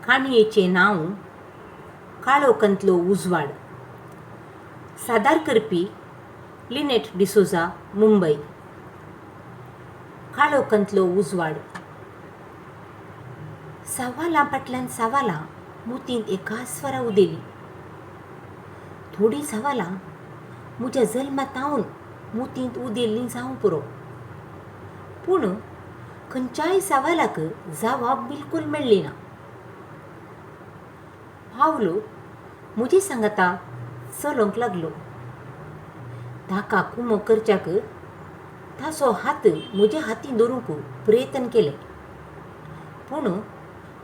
काणयेचें नांव काळोखांतलो उजवाड. सादर करपी लिनेट डिसोझा, मुंबय. काळोखांतलो उजवाड. सवालां फाटल्यान सवालां मुतींत एकास्वरा उदेलीं. थोडीं सवालां म्हज्या जल्मा तावन मुतींत उदेल्लीं जावं पुरो, पूण खंयच्याय सवालाक जवाब बिलकूल मेळ्ळी ना. पावलो म्हजे सांगाता चलोवंक लागलो. ताका कुमो करच्याक ताचो हात म्हज्या हातीन धरूंक प्रयत्न केलें, पूण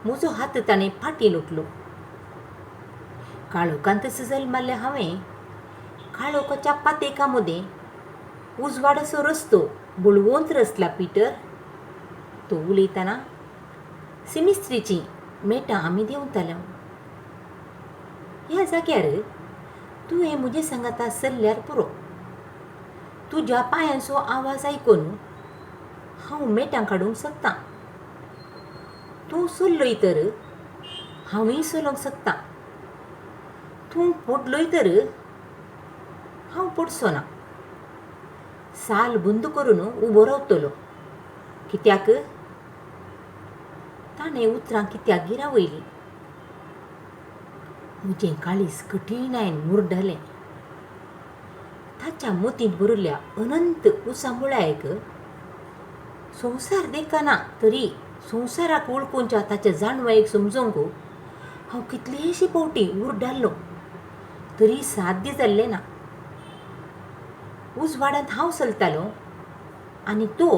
म्हजो हात ताणें फाटीं लोटलो. काळोखांतच जल्मल्लें हांवें काळोखाच्या पातेका मदें उजवाडाचो रस्तो बळवंत रचला पीटर. तो उलयतना सिमिस्त्रीचीं मेटां आमी देंवताले. ह्या जाग्यार तुवें म्हजे सांगाता चल्ल्यार पुरो. तुज्या पांयांचो आवाज आयकून हांव मेटां काडूंक शकतां. तूं चल्लोय तर हांवूय चलोवंक शकतां. तूं पडलोय तर हांव पडचो ना. साल बंद करून उबो रावतलो. कित्याक? ताणें उतरां कित्याक गिरावयलीं? म्हजें काळीज कठीणायेन मुरडलें. ताच्या मतींत भरिल्ल्या अनंत उचांबळायेक संवसार देखना तरी संवसाराक वळखुच्या ताच्या जाणवायेक समजूंक हांव कितलेशे फावटी उरडालो तरी साध्य जाल्लें ना. उजवाडांत हांव चलतालों आनी तो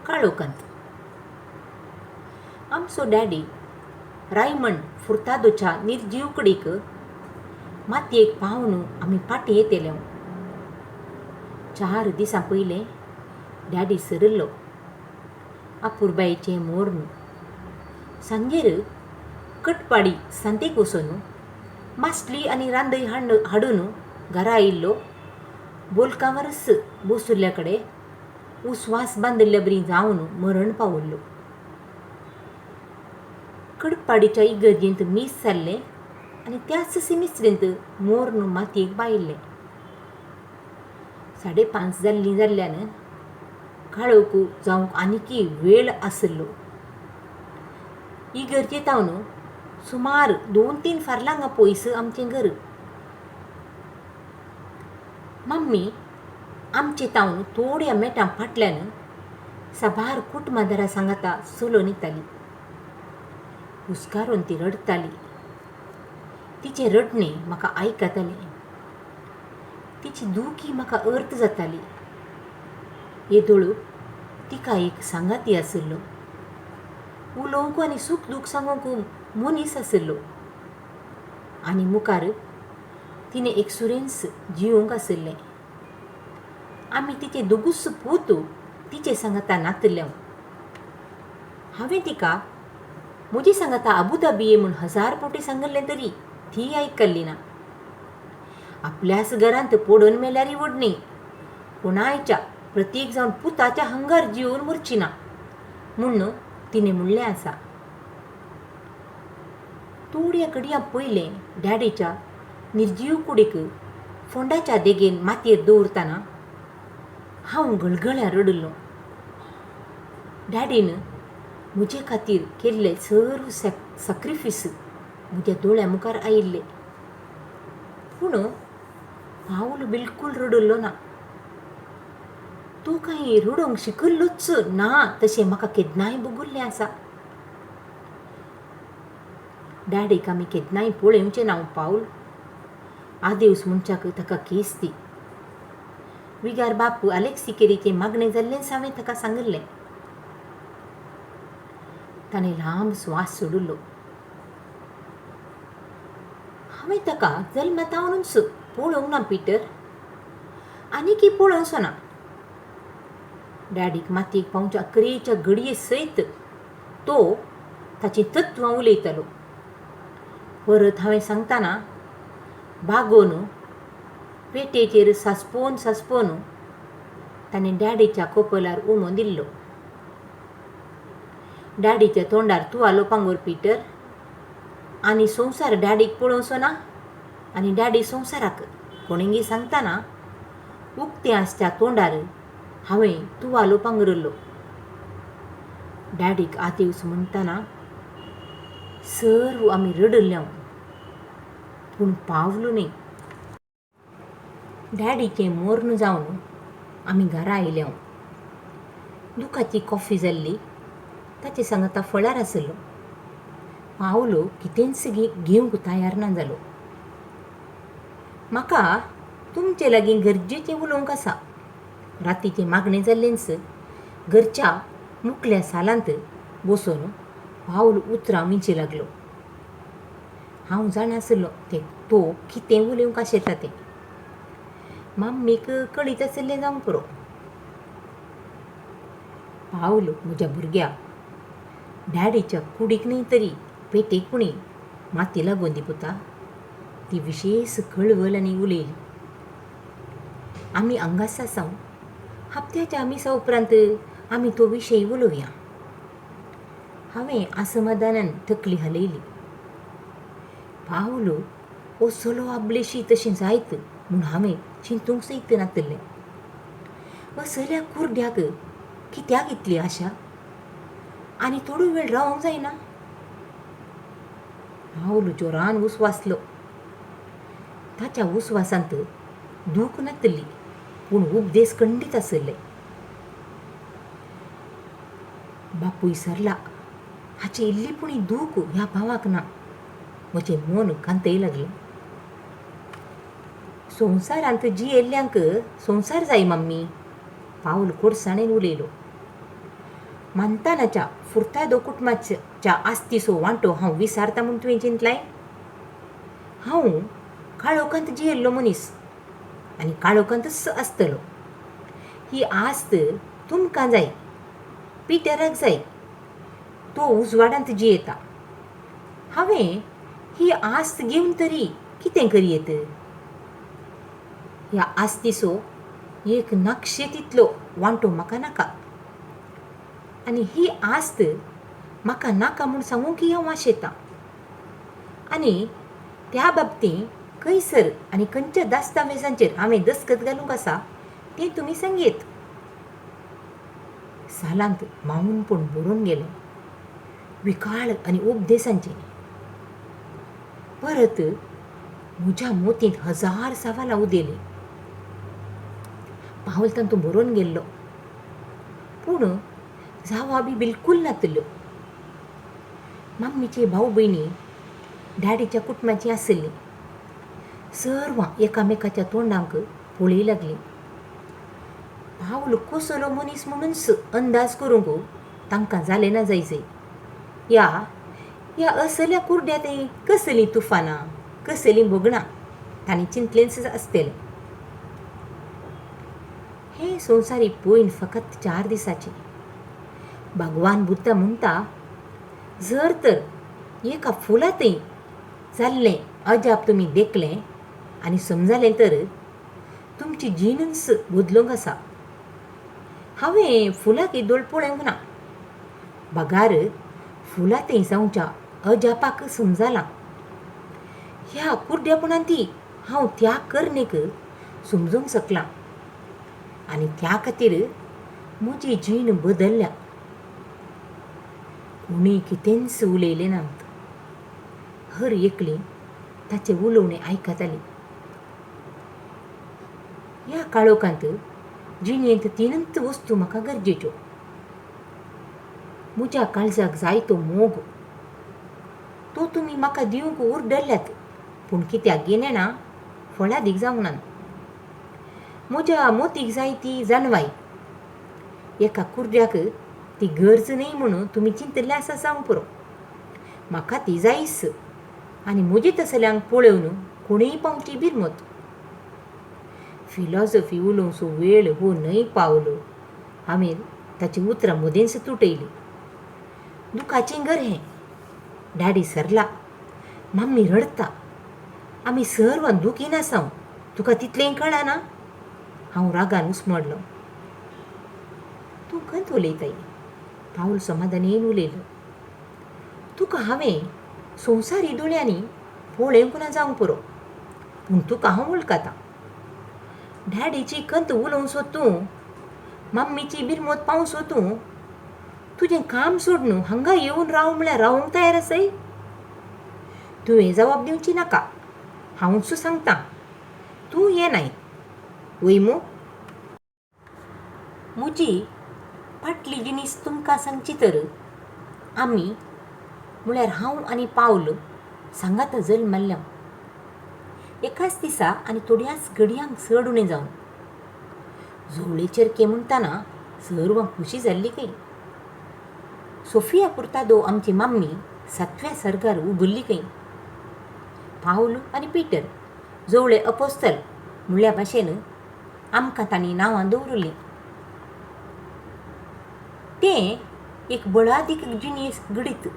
काळोखांत. आमचो डॅडी रायमंड फुर्तादोच्या निर्जीव कुडीक मातयेक पावन आमी फाटीं येतले. 4 दिसां पयलें डॅडी सरिल्लो. अपुरबायेचें मोर्न. सांजेर कटपाडी सांतेक वचून मासली आनी रांदय हाडून घरा आयिल्लो. बोलकावरच बसुल्ल्या कडेन उस्वास बांदिल्ल्या बरी जावन मरण पावल्लो. कडपाडीच्या इगर्जेंत मीस जाल्लें आनी त्याच सिमिस्त्रींत मोर्न मातयेक बायिल्लें. 5:30 जाल्लीं जाल्ल्यान काळोख जावंक आनीकय वेळ आसलो. इगर्जेंत सुमार 2-3 फारलांगां पयस आमचें घर. मम्मी आमचे तावन थोड्या मेटां फाटल्यान साबार कुटुंबादारां सांगाता चलोवन येताली. हुस्कारून ती रडटाली. तिचें रडणें म्हाका आयकतालें. तिची दुखी म्हाका अर्थ जाताली. येदोळ तिका एक सांगाती आशिल्लो. उलोवंक आनी सूख दूख सांगूंक मनीस आशिल्लो. आनी मुखार तिणें एकसुरेंच जिवंक आशिल्लें. आमी तिचे दोगूच पूत तिचे सांगाता नातले. हांवें तिका म्हजे सांगाता अबुधाबी म्हूण 1000 फावटी सांगिल्लें तरी ती आयकल्ली ना. आपल्याच घरांत पडून मेल्यारय व्हडली, कोणायच्या प्रतीक जावन पुताच्या हंगार जिवन मरची ना म्हूण तिणें म्हणलें आसा. थोड्या घडयां पयलें डॅडीच्या निर्जीव कुडीक फोंडाच्या देगेन मातयेर दवरतना हांव गळगळ्यां रडिल्लों. डॅडीन म्हजे खातीर केल्ले सर्व सॅक्रिफीस म्हज्या दोळ्यां मुखार आयिल्ले. पूण पावल बिलकूल रडिल्लो ना. तो कांय रडोवंक शिकिल्लोच ना तशें म्हाका केन्नाय भोगिल्लें आसा. डॅडीक आमी केन्नाय पळोवचें ना पावल. आदेवस म्हणच्याक ताका केस दी. विगार बापू आलेक्सी केरीचें मागणें जाल्लेंच हांवें ताका सांगिल्लें. ताणें लांब स्वास सोडिल्लो. हांवें ताका जल्मतावनूच पळोवंक ना पीटर, आनीकय पळोवचो ना. डॅडीक मातयेक पावच्या अकरेच्या घडये सयत तो ताचीं तत्वां उलयतालो. परत हांवें सांगतना बागोवन पेटेचेर सासपोवन सासपोवन ताणें डॅडीच्या कपलार उमो दिल्लो. डॅडीच्या तोंडार तुवालो पांगोर पीटर. आनी संवसार डॅडीक पळोवचो ना आनी डॅडी संवसाराक कोणेंगी सांगतना उक्तें आसच्या तोंडार हांवें तुवालो पांगरिल्लो. डॅडीक आदेवस म्हणटना सर्व आमी रडिल्ले, पूण पावलो न्ही. डॅडीचें मोर्न जावन आमी घरा आयले. दुखाची कॉफी जाल्ली. ताचे सांगाता फळार आसलो. पावलो कितेंच घेवंक तयार ना जालो. म्हाका तुमचे लागीं गरजेचें उलोवंक आसा. रातीचें मागणें जाल्लेंच घरच्या मुकल्या सालांत बसून पावल उतरां विंची लागलो. हांव जाणा आसलो तें तो कितें उलोवंक आशेता तें. मम्मीक कळीत आशिल्लें जावंक पुरो. पावल म्हज्या भुरग्या, डॅडीच्या कुडीक न्हय तरी पेटेक पुणी माती लागून दी पुता. ती विशेश कळवल आनी उलयली. आमी हांगाच आसा. हप्त्याच्या मिसा उपरांत आमी तो विशय उलोवया. हांवें असमाधानान तकली हालयली. पावलो हो चलो आपलेशी तशें जायत म्हूण हांवें चिंतूंक सयत नातिल्लें. असल्या कुर्ड्याक कित्याक इतली आशा? आनी थोडो वेळ रावंक जायना? पावल जोरान उस्वासलो. ताच्या उस्वासांत दूख नातिल्ली, पूण उपदेस खंडीत आशिल्ले. बापूय सरला हाची इल्ली पुणी दूख ह्या भावाक ना. म्हजें मन कांतय लागलें. संवसारांत जियेल्ल्यांक संवसार जाय मम्मी, पावल कोडसाणेन उलयलो. मानतानाच्या फुर्तादो कुटुंबाच्या आस्तीचो वांटो हांव विसारता म्हूण तुवें चिंतलाय? हांव काळोखांत जियेल्लो मनीस आनी काळोखांतच आसतलो. ही आस्त तुमकां जाय, पिटराक जाय. तो उजवाडांत जियेता. हांवें ही आस्त घेवन तरी कितें करयेत? ह्या आस्तीचो एक नक्षे तितलो वांटो म्हाका नाका. आनी ही आस्त म्हाका नाका म्हूण सांगूंक हांव आशेतां. आनी त्या बाबतींत खंयसर आनी खंयच्या दस्तावेजांचेर हांवें दस्तखत घालूंक आसा तें तुमी सांगयेत. सालांत मावनपण भरून गेलें, विकाळ आनी उपदेसांचें. परत म्हज्या मोतींत हजार सवालां उदेलीं. पावल तातूंत भरून गेल्लो, पूण जावा बी बिलकूल नातिल्ल्यो. मम्मीचे भाव भयणी डॅडीच्या कुटुंबाचीं आशिल्लीं. सर्वां एकामेकाच्या तोंडांक पळय लागलीं. पावल कसलो मनीस म्हणूनच अंदाज करूंक तांकां जालें ना जायजय. ह्या ह्या असल्या कुर्ड्यांत कसलीं तुफानां, कसलीं भोगणां तांणी चिंतलेंच आसतलें. हें संवसारी पयण फकत 4 दिसाचें. भगवान बुद्ध म्हणटा, जर तर एका फुलांतय जाल्लें अजाप तुमी देखलें आनी समजालें तर तुमची जीणच बदलूंक आसा. हांवें फुलाक येदोळ पळोवंक ना, बगार फुलांतय जावच्या अजापाक समजालां. ह्या कुर्ड्यापणांत हांव त्या करणेक समजूंक शकलां आनी त्या खातीर म्हजी जीण बदल्ल्या. कोणी कितेंच उलयलें नात. हर एकली ताचें उलोवणें आयकताली. ह्या काळोखांत जिणेंत 3 वस्तू म्हाका गरजेच्यो. म्हज्या काळजाक जाय तो मोग, तो तुमी म्हाका दिवंक उरडल्यात, पूण कित्याक घेना फळादीक जावंक ना. म्हज्या मोतीक जाय ती जाणवाय. एका कुर्ड्याक ती गरज न्हय म्हणून तुमी चिंतिल्लें आसा जावंक पुरो. म्हाका ती जायच आनी म्हजे तसल्यांक पळोवन कोणूय पावची बिरमत. फिलॉसॉफी उलोवचो वेळ हो न्हय पावलो. हांवें ताची उतरां मदींच तुटयलीं. दुखाचें घर हें. डॅडी सरला, मम्मी रडटा, आमी सर्वां दुखीन आसाव. तुका तितलें कळना? हांव रागान उस्मडलो. तूं खंय उलयताय? पावल समाधानेन उलयलो. तुका हांवें संवसारी दोळ्यांनी पळोवंक ना जावंक पुरो, पूण तुका हांव वळखतां. डॅडीची खंत उलोवंसो तूं, मम्मीची बिरमोत पावसो तूं, तुजें काम सोडून हांगा येवन राव म्हळ्यार रावंक तयार आसय? तुवें जबाब दिवची नाका, हांवूच सांगतां, तूं येनाय वय मू? म्हजी फाटली जिनीस तुमकां सांगची तर आमी म्हळ्यार हांव आनी पावल सांगाता जल्मल्ल्या एकाच दिसा आनी थोड्याच घडयांक चड उणें जावन. जोवळे चेरके म्हणटाना सर्वां खुशी जाल्ली खंय. सोफिया पुर्तादो आमची मम्मी सातव्या सर्गार उबल्ली खंय. पावल आनी पिटर जोवळे अपोस्तल म्हणल्या भाशेन आमकां तांणी नांवां दवरलीं. तें एक बळादीक जिणेस घडीत,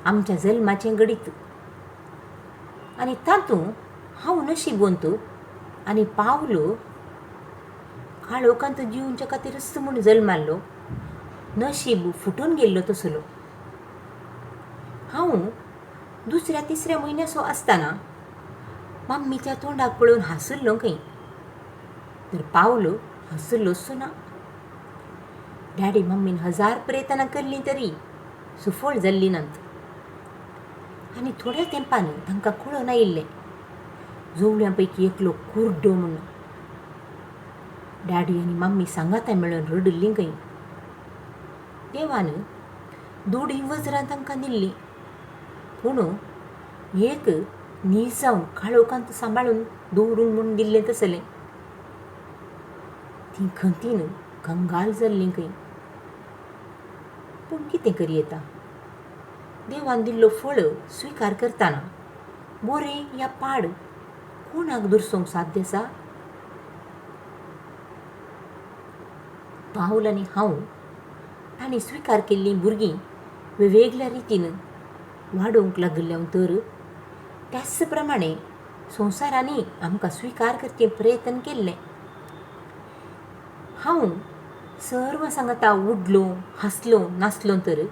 आमच्या जल्माचें घडीत. आनी तातूंत हांव नशिबवंत आनी पावल काळोखांत जिवच्या खातीरच म्हूण जल्माल्लो, नशीब फुटून गेल्लो तसलो. हांव दुसऱ्या तिसऱ्या म्हयन्याचो आसतना मम्मीच्या तोंडाक पळोवन हांसल्लो खंय, तर पावल हांसल्लोच ना. डॅडी मम्मीन हजार प्रयत्नां केल्लीं तरी सुफळ जाल्लीं नात. आनी थोड्या तेंपान तांकां कळून आयिल्लें जोवळ्यां पैकी एकलो कुर्डो म्हूण. डॅडी आनी मम्मी सांगाता मेळून रडिल्लीं खंय. देवान दोडीं वज्रां तांकां दिल्लीं, पूण एक न्हीद जावन काळोखांत सांबाळून दवरूंक म्हूण दिल्लें तसलें. तीं खंतीन कंगाल जाल्लीं खंय. पूण कितें करी येता, देवान दिल्लो फळ स्विकार करतना बोरें या पाड कोणाक दुरसोवंक साध्य आसा? पावल आनी हांव तांणी स्विकार केल्लीं भुरगीं वेगवेगळ्या रितीन वाडोवंक लागिल्ले तर त्याच प्रमाणे संवसारांनी आमकां स्विकार करचें प्रयत्न केल्लें. हांव सर्व सांगता उडलो, हांसलो, नाचलो तर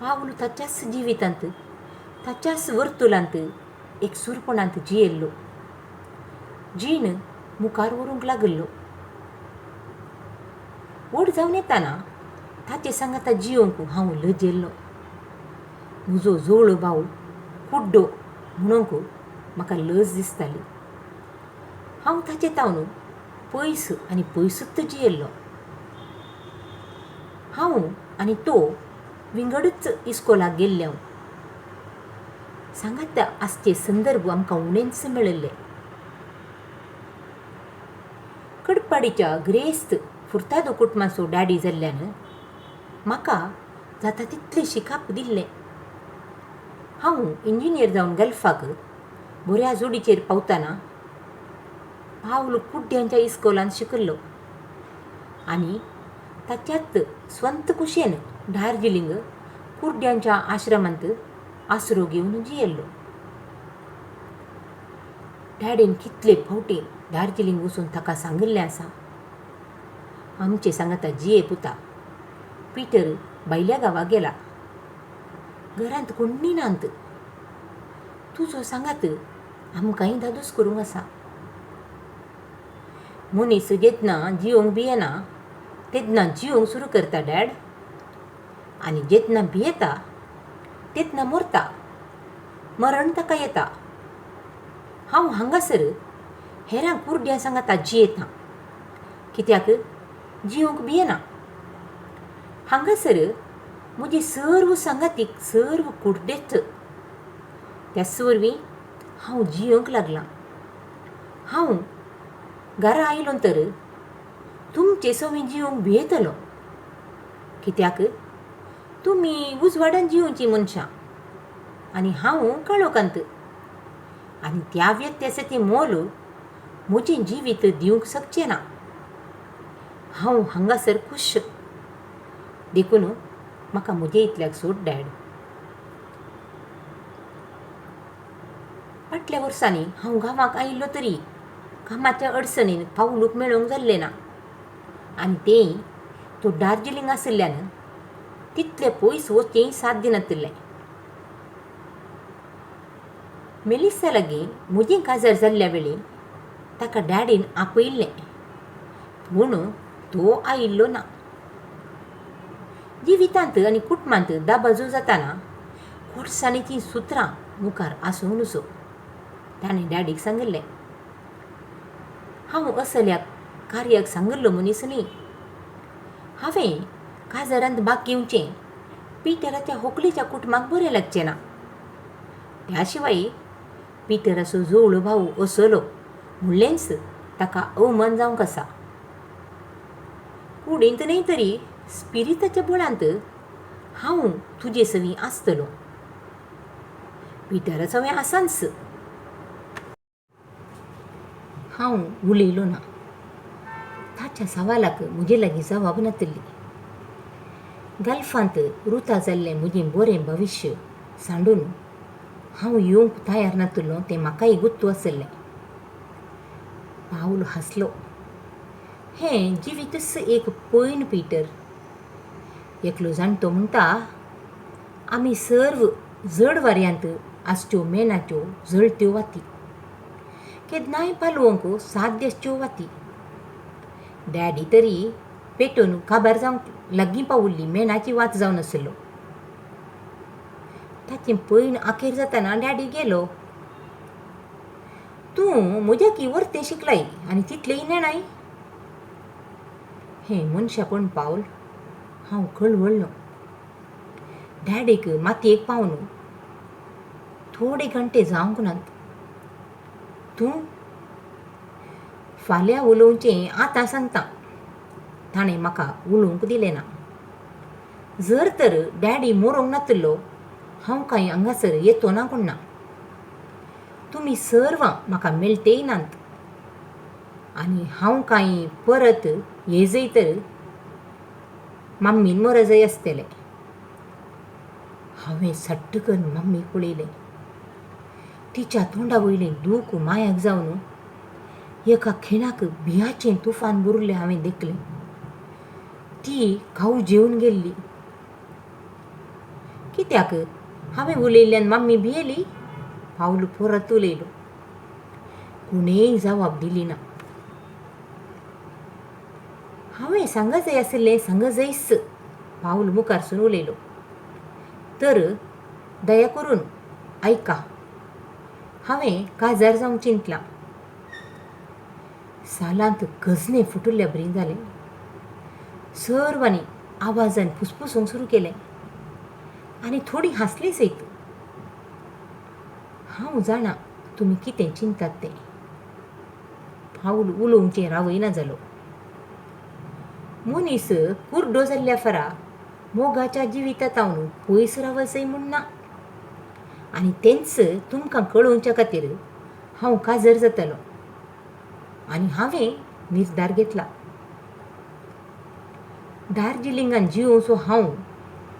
पावल ताच्याच जिवितांत, ताच्याच वर्तुलांत एकसूरपणांत जियेल्लो, जीण मुखार व्हरूंक लागिल्लो. व्हड जावन येताना ताचे सांगाता जियोवंक हांव लजेल्लो. म्हजो जोवळो भाव कुड्डो म्हणूंक म्हाका लज दिसताली. हांव ताचे तावन पयस आनी पयसूच जियेल्लो. हांव आनी तो विंगडच इस्कोलाक गेल्ले. हांव सांगात आसचे संदर्भ आमकां उणेच मेळिल्ले. कडपाडीच्या ग्रेस्त फुर्तादो कुटुंबाचो डॅडी जाल्ल्यान म्हाका जाता तितलें शिकाप दिल्लें. हांव इंजिनियर जावन गल्फाक बऱ्या जोडीचेर पावतना पावल कुड्ड्यांच्या इस्कोलांत शिकल्लो आनी ताच्यात स्वंत कुशेन दार्जिलिंग कुड्ड्यांच्या आश्रमांत आसरो घेवन जियेल्लो. डॅडीन कितले फावटी दार्जिलिंग वचून ताका सांगिल्लें आसा, आमचे सांगाता जिये पुता, पिटर भायल्या गांवाक गेला, घरांत कोण्णी नात, तुजो सांगात आमकांय धादोस करूंक आसा. मनीस जेन्ना जियोंक भियेना तेन्ना जियोंक सुरू करता डॅड, आनी जेन्ना भियेता तेन्ना मरता, मरण ताका येता. हांव हांगासर हेरां कुर्ड्यां सांगाता जियेतां, कित्याक जियोंक भियेना. हांगासर म्हजे सर्व सांगातीक सर्व कुड्डेच, त्याच वरवीं हांव जियोंक लागलां. हांव घरा आयलो तर तुमचे सवी जियोंक भियेतलो, कित्याक तुमी उजवाडान जियोवचीं मनशां आनी हांव काळोखांत, आनी त्या व्यत्यासाचें मोल म्हजें जिवीत दिवंक शकचें ना. हांव हांगासर खूश, देखून म्हाका म्हजे इतल्याक सोड डॅड. फाटल्या वर्सांनी हांव गांवाक आयिल्लो तरी कामाच्या अडचणीन पावलूक मेळोवंक जाल्लें ना, आनी तेंय तो दार्जिलिंग आशिल्ल्यान तितले पयस वचचेंय साध्य नातिल्लें. मेलिसा लागीं म्हजें काजार जाल्ल्या वेळी ताका डॅडीन आपयिल्लें, पूण तो आयिल्लो ना. जिवितांत आनी कुटुंबांत दाबाजू जाताना कोडसाणीचीं सुत्रां मुखार आसूंक नजो, ताणें डॅडीक सांगिल्लें. हांव असल्या कार्याक सांगिल्लो मनीस न्ही. हांवें काजारांत भाग घेवचें पिटराच्या होकलेच्या कुटुंबाक बरें लागचें ना. त्या शिवाय पिटराचो जुवळो भाव असलो म्हणलेंच ताका अवमान जावंक आसा. कुडींत न्हय तरी स्पिरिताच्या बळांत हांव तुजे सवीं आसतलों. पिटरा सवें आसाच. हांव उलयलों ना. ताच्या सवालाक म्हजे लागीं जवाब नातिल्ली. गल्फांत रुता जाल्लें म्हजें बरें भविश्य सांडून हांव येवंक तयार नातिल्लों तें म्हाकाय गुत्तू आशिल्लें. पावल हांसलो. हें जिवीतच एक पयण पीटर. एकलो जाणटो म्हणटा, आमी सर्व जड वाऱ्यांत आसच्यो मेणाच्यो जळत्यो वाती. केन्नाय पालोवंक साध्य आसच्यो वाती. डॅडी तरी पेटून काबार जावंक लागीं पाविल्ली मेणाची वात जावन आशिल्लो. ताचें पयण अखेर जाताना डॅडी गेलो. तूं म्हज्या की वर्तें शिकलाय आनी तितलेंय नेणाय. हें मनशापण पावल हांव कळवळ्ळों. डॅडीक मातयेक पावन थोडे घंटे जावंक नात. तूं फाल्यां उलोवचें आतां सांगता. ताणें म्हाका उलोवंक दिलें ना. जर तर डॅडी मरोंक नातिल्लो हांव कांय हांगासर येतो ना कोण ना. तुमी सर्वां म्हाका मेळटेय नात आनी हांव कांय परत येजय तर मम्मीन मरजय आसतलें. हांवें सट्ट करून मम्मीक पळयलें. तिच्या तोंडा वयलें दूख मायाक जावन एका खिणाक भियाचें तुफान भरिल्लें हांवें देखलें. ती खाव जेवन गेल्ली. कित्याक हांवें उलयल्ल्यान मम्मी भियेली? पावल परत उलयलो. कोणेय जवाब दिली ना. हांवें सांगजय आशिल्लें सांगजयच. पावल मुखारसून उलयलो. तर दया करून आयका. हांवें काजार जावंक चिंतलां. सालांत गजणे फुटिल्ल्या बरी जालें. सर्वांनी आवाजान फुसफुसूंक सुरू केलें आनी थोडीं हांसलीं सयत. हांव जाणा तुमी कितें चिंतात तें. पावल उलोवचें रावयना जालो. मनीस कुर्डो जाल्ल्या फरा मोगाच्या जिवितांत पयस रावसय म्हूण ना. आनी तेंच तुमकां कळोवच्या खातीर हांव काजर जातलो आनी हांवें निर्धार घेतला. दार्जिलिंगान जियोवचो हांव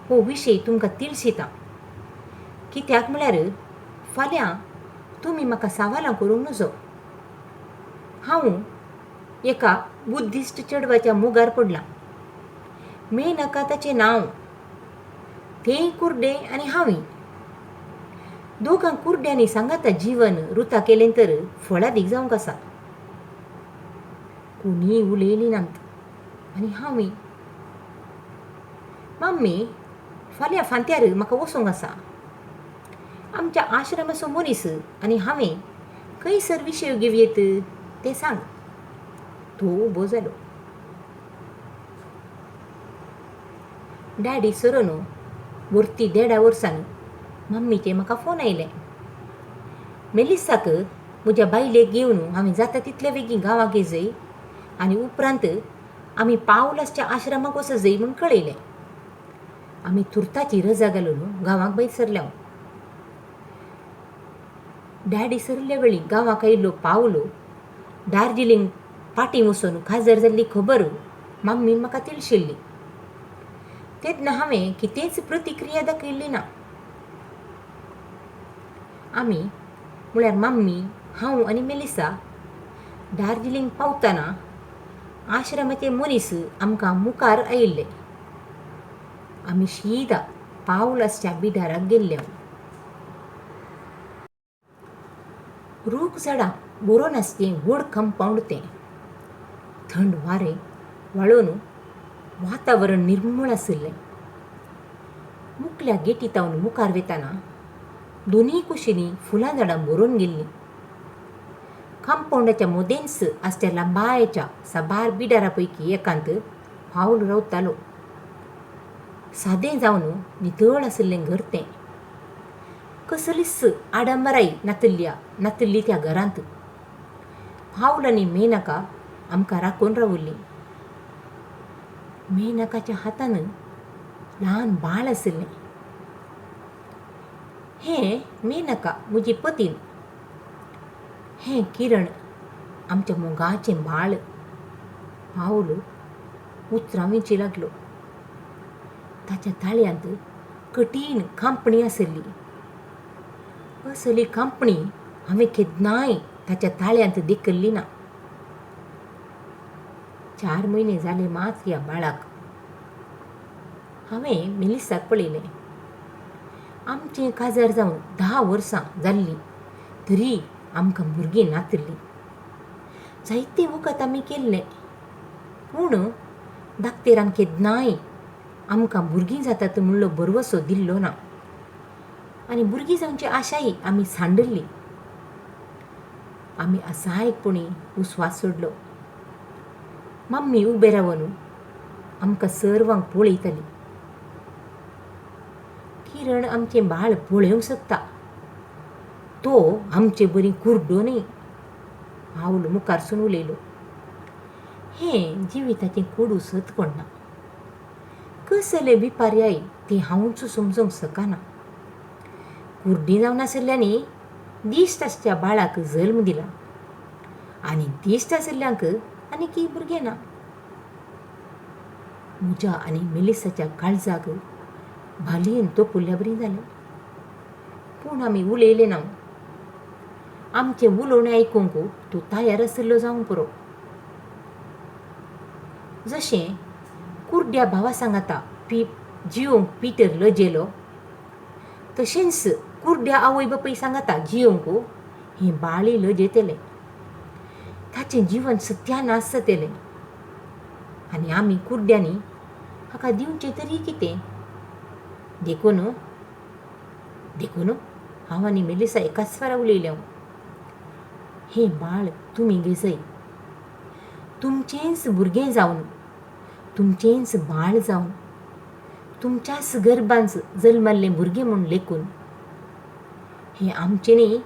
हो विशय तुमकां तिळशितां. कित्याक म्हळ्यार फाल्यां तुमी म्हाका सवालां करूंक नजो. हांव एका बुद्धिस्ट चेडवाच्या मोगार पडलां. मेनका ताचें नांव. तेंय कुर्डें आनी हांवूय. दोगां कुर्ड्यांनी सांगाता जीवन रुता केलें तर फळादीक जावंक आसा. कोणीय उलयलीं नात आनी हांवूय. मम्मी, फाल्यां फांत्यार म्हाका वचूंक आसा. आमच्या आश्रमाचो मनीस आनी हांवें खंयसर विशय घेवयेत तें सांग. तो उबो जालो. डॅडी सरून वरती देडा वर्सान मम्मीचें म्हाका फोन आयलें. मेलिसाक म्हज्या बायलेक घेवन हांवें जाता तितले बेगीन गांवाक येजय आनी उपरांत आमी पावलासच्या आश्रमाक वचजय म्हूण कळयलें. आमी तुर्ताची रजा घालून गांवाक भायर सरल्या. डॅडी सरल्या वेळी गांवाक आयिल्लो पावलो दार्जिलिंग पाटी वचून काजार जाल्ली खबर मम्मीन म्हाका तिळशिल्ली. तेन्ना हांवें कितेंच प्रतिक्रिया दाखयल्ली ना. आमी म्हळ्यार मम्मी, हांव आनी मेलिसा दार्जिलिंग पावतना आश्रमाचे मनीस आमकां मुखार आयिल्ले. आमी शीदा पावल आसच्या बिडाराक गेल्ले. रूख झाडां भरून आसचें व्हड कंपावंड तें. थंड वारें व्हाळोवन वातावरण निर्मळ आशिल्लें. मुखल्या गेटी थावन मुखार वेतना दोनूय कुशींनी फुलां झाडां भरून गेल्लीं. कंपावंडाच्या मदेंच आसच्या लांबायेच्या साबार बिडारा पैकी एकांत पावल रावतालो. सादें जावन नितळ आशिल्लें घर तें. कसलीच आडंबराय नातिल्ली त्या घरांत. पावल आनी मेनका आमकां राखून राविल्लीं. मेनकाच्या हातान ल्हान बाळ आशिल्लें. हें मेनका म्हजी पतीन. हें किरण आमच्या मोगाचें बाळ. पावल उतरां विंची लागलो. ताच्या ताळ्यांत कठीण कांपणी आशिल्ली. असली कांपणी हांवें केन्नाय ताच्या ताळ्यांत देखिल्ली ना. 4 म्हयने जाले मात ह्या बाळाक. हांवें मेलिसाक पळयलें. आमचें काजार जावन 10 वर्सां जाल्लीं तरी आमकां भुरगीं नातिल्लीं. जायते वखद आमी केल्लें पूण दाक्तेरान केन्नाय आमकां भुरगीं जातात म्हणलो भरवसो दिल्लो ना आनी भुरगीं जावची आशाय आमी सांडिल्ली. आमी असायकपणी उस्वास सोडलो. मम्मी उबें रावन आमकां सर्वांक पळयताली. किरण आमचें बाळ पळोवंक सोदता. तो आमचे बरी कुर्डो न्ही. पावल मुखारसून उलयलो. हें जिविताचें कोडू सत कोणना. कसले विपर्याय ती हांवूच समजूंक शकना. कुर्डी जावन आशिल्ल्यांनी दिश्ट आसच्या बाळाक जल्म दिला आनी दिश्ट आशिल्ल्यांक आनीक भुरगें ना. म्हज्या आनी मेलिसाच्या काळजाक भालयेन तोपुल्ल्या बरी जालें. पूण आमी उलयले ना. आमचें उलोवणें आयकूंक तूं तयार आशिल्लो जावंक पुरो. जशें कुर्ड्या भावा सांगाता जियोंक पिटर लजेलो तशेंच कुर्ड्या आवय बापूय सांगाता जियोंक हें बाळी लजेतलें. ताचें जिवन सत्यानाश जातलें आनी आमी कुर्ड्यांनी हाका दिवचें तरी कितें? देखून देखून हांव आनी मेलिसा एकाच फारा उलयलें. हें बाळ तुमी घेजय. तुमचेंच भुरगें जावन, तुमचेंच बाळ जावन, तुमच्याच गर्भांत जल्मल्लें भुरगें म्हूण लेखून हें आमचें न्ही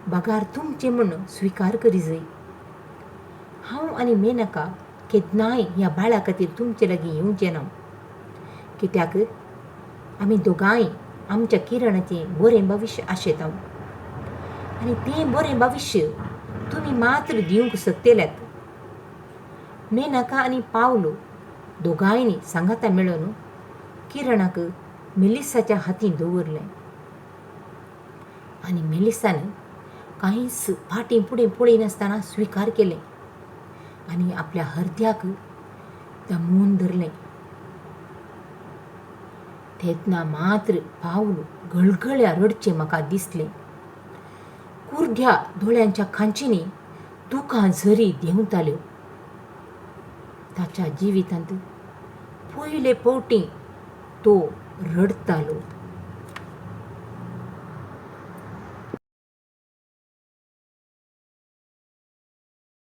बगार तुमचें म्हूण स्विकार करी जाय. हांव आनी मेनका केन्नाय ह्या बाळा खातीर तुमचे लागीं येवचें ना. कित्याक आमी दोगांय आमच्या किरणाचें बरें भविश्य आशेता आनी तें बरें भविश्य तुमी मात्र दिवंक शकतल्यात. मेनका आनी पावलो दोगांयनी सांगाता मेळून किरणाक मेलिसाच्या हातीन दवरलें आनी मेलिसान कांयच फाटीं फुडें पळयनासतना स्विकार केलें आनी आपल्या हर्द्याक दमून धरलें. तेन्ना मात्र पावल गळगळ्या रडचें म्हाका दिसलें. कुर्ड्या दोळ्यांच्या खांचींनी दुकां झरी देंवताल्यो. ताच्या जिवितांत पयले फावटी तो रडतालो.